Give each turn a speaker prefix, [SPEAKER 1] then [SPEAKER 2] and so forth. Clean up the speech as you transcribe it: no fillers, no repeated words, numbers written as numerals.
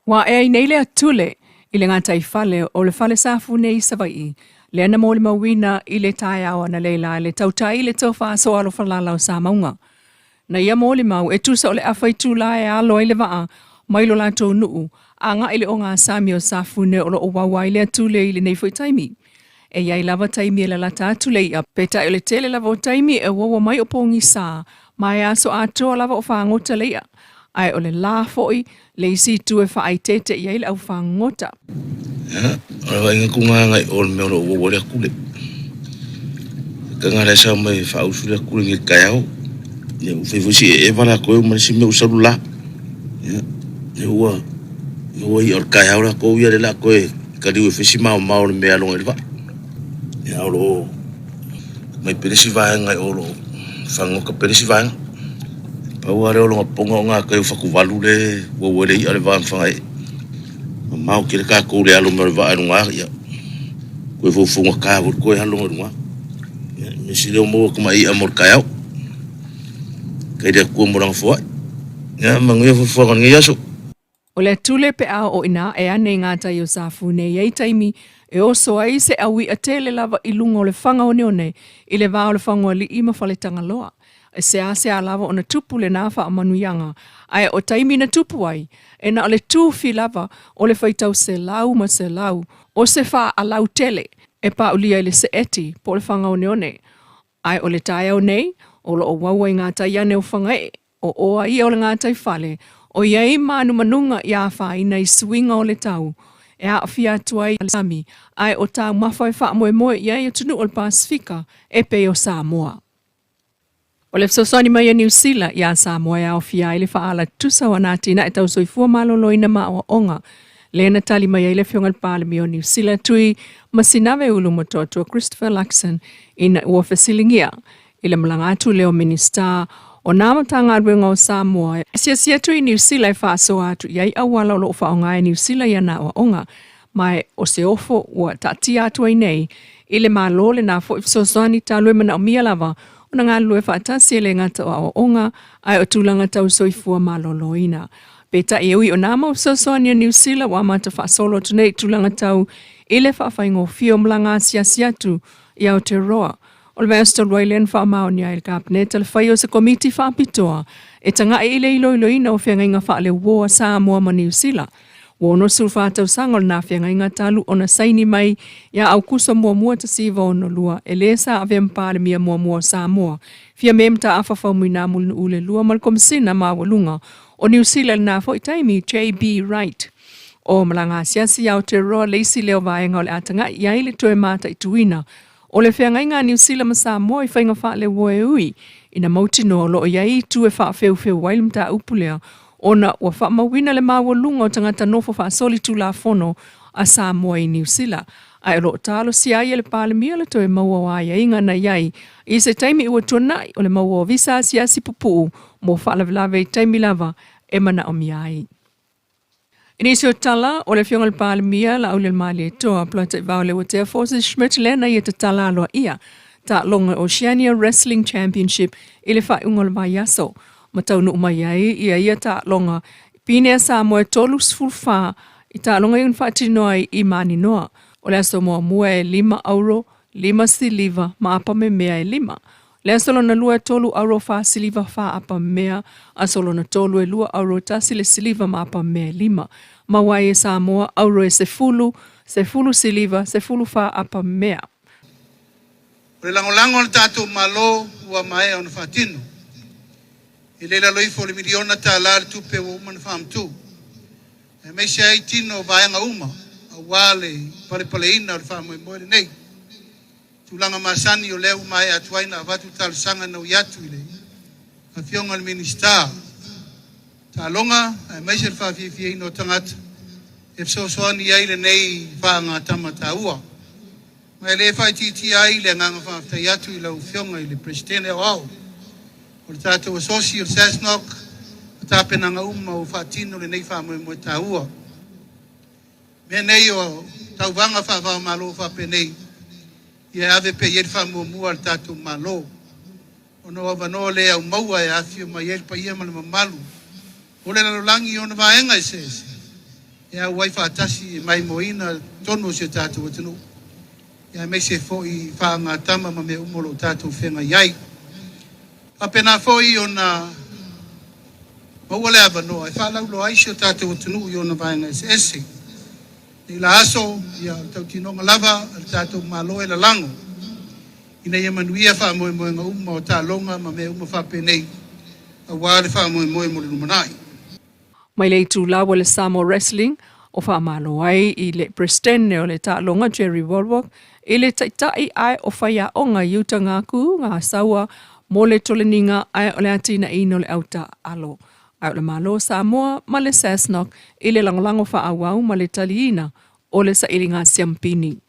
[SPEAKER 1] Ua ae ai nei le atule i le gataifale o le fale Safune i Savaii, lea na molimauina i le taeao analeila i le tautai i le tofa soalofalala o Samauga. Na ia molimau e tusa o le afa itula e alo ai le vaa mai lo latou nuu agai i le ogasami o Safune o lo o uaua ai le atule i lenei foi taimi. E i ai lava taimi e lalata atu le i'a, peitai o le tele lava o taimi e uaua mai o pogisa, ma e aso atoa lava o fagota le i'a, ae o le la foi le isi itu e faaeteete i ai le aufagota.
[SPEAKER 2] Ia, o le vaaiga atu lena agai i o i le mea o lo o uaua ai le atule. Taga lea sa omai e faausu le atule nei i le taeao. Ia ua fai foi si eeva latou ma le isi mea ua sau le la. Ia, lea ua maua i'a o le taeao latou ia lea o le a toe taliu e fai si maomao o le mea e alo ai le vaa. Ia, o lo o mai pea le isi vaega o lo o fagota pea le isi vaega. Pau lava lea o lona poga o gatai o fatuvalu le ua ua le i'a le va ma Fagaee. Mamao tele tatou le alo mai o le vaa i luga, ia toe foufougata foi le toe alo mai luga. Ia, mea sili o maua atu ma i'a mo le taeao. Faafetai i le Atua mo lana foai. Ia, manuia fuafuaga o lenei aso.
[SPEAKER 1] O le atule pe a oo ina ae ane i gatai o Safune e i ai taimi e oso ai se au i'a tele lava i luga o le faga oneone i le va o le Fagoalii ma Faletagaloa. E seasea lava ona tupu lena faamanuiaga, ae o taimi na tupu ai, e na o le tufi lava o le faitau selau ma selau o se faalau tele e paulia i le seeti po o le faga oneone. Ae o le taeao nei, o lo o uaua i gatai ane o Fagaee, o oa ia o le gataifale, o i ai manumanuga i afaina i suiga o le tau e aafia atu ai le sami, ae o taumafa e faamoemoe i ai atunuu o le Pasefika e pei o Samoa. O le fesoasoani mai a Niu Sila iā Samoa e aofia ai le faaala tutusa o ana atinae tau soifua maloloina ma aoaoga, lea na tali mai ai le Afioga i le Palemia o Niu Sila Tui Masinave Ulumotoatua Christopher Luxon ina ua fesiligia i le malaga atu lea o Minisita o nā Matagaluega o Samoa e asiasi atu i Niu Sila e faasoa atu i ai auala o lo o faaaoga e Niu Sila i ana aoaoga, ma o se ofo ua taatia atu ai nei i le Malo lenā foi fesoasoani talu e manaomia lava ona galulue faatasi e le gata o aoaoga ae o tulaga tau soifua maloloina. Peitai e ui o nā mau fesoasoani a Niu Sila ua amata faasolo atu nei i tulaga tau i le faafaigofie o malaga asiasi atu i Aotearoa. O le vaiaso talu ai lea na faamaonia ai e le Kapeneta le faia o se Komiti Faapitoa e taga'i i le iloiloina o feagaiga faaleuo a Samoa ma Niu Sila. Ua 64 tausaga o lena feagaiga talu ona saini mai ia Aukuso muamua 1962 e le sa avea ma Palemia muamua o Samoa, Fiame Mataafa Faumuina Mulinuu le Lua ma le Komesina Maualuga o Niu Sila i lena foi taimi, JB Wright. O malaga asiasi i Aotearoa le isi lea o vaega o le a taga'i i ai le toe mataituina O le feagaiga a Niu Sila ma Samoa i faiga faaleuo e ui ina mautinoa o lo o i ai itu e faafeufeu ai le mataupu lea ona ua faamauina le maualuga o tagata nofo faasolitulafono a Samoa i Niu Sila, ae o lo o talosia ai e le Palemia le toe maua o aiaiga na i ai i se taimi ua tuanai o le maua o visa asiasi pupuu mo faalavelave i taimi lava e manaomia ai. I nisi o tala o le Afioga i le Palemia, Laaulialemalietoa Polataivao Leuatea Forces Schmidt lea na ia tatala aloaia taaloga Oceania Wrestling Championship i le faaiuga o le vaiaso ma taunuu mai ai ia ia taaloga i Pinea Samoa e 34 i taaloga ia na faatino ai i Maninoa. O le aso muamua e lima auro, lima siliva ma apa memea e lima. Le aso lona lua e tolu auro fa siliva fa apa mea, aso lona tolu e lua auro tasi le siliva ma apa mea e lima. Maua ai e Samoa auro e sefulu, sefulu siliva, sefulu fa apa mea.
[SPEAKER 3] O le lagolago a le tatou Malo ua maea ona faatino. E le i lalo ifo o le miliona tala le tupe ua uma ona faamatuu, aemaise ai tino o vaega uma aua le palepaleina o le faamoemoe lenei. Tulaga masani o lea ua maea atu ai na avatu talosaga na ui atu i le Afioga i le Minisita Taaloga aemaise le faafiafiaina o tagata e fesoasoani ai lenei faagatama taua. Ma e le faaitiitia ai le agaga faafetai atu i lau Afioga i le Peresetene Aoao o le tatou Asosi o le SASNOC ma tapenaga uma ua faatino lenei faamoemoe taua. Mea nei o tauvaga faava-o-Malo faapenei, ia e ave pea i ai le faamuamua a le tatou Malo, ona o avanoa le aumaua e afifio mai ai le paia ma le mamalu o le lalolagi i ona vaega eseese. e auai faatasi e maimoaina totonu o si o tatou atunuu, aemaise foi i faagatama ma mea uma o lo o tatou feagai ai. Faapena foi ona maua le avanoa e faalauiloa ai si o tatou atunuu i ona vaega eseese. I la aso, ia, o le tautinoga lava a le tatou Malo e lalago ina ia manuia faamoemoega uma o taaloga ma mea uma faapenei aua le faamoemoe mo le lumanai.
[SPEAKER 1] Mai le itula o le Samoa Wrestling o faamalo ai i le Peresetene o le taaloga Jerry Wallwork i le taitai ae o faiaoga i uta gaku ga saua mo le toleniga ae o le atinaeina o le autaaalo ae o le Malo o Samoa ma le SASNOC i le lagolago faaauau ma le taliina o le sailiga siampini.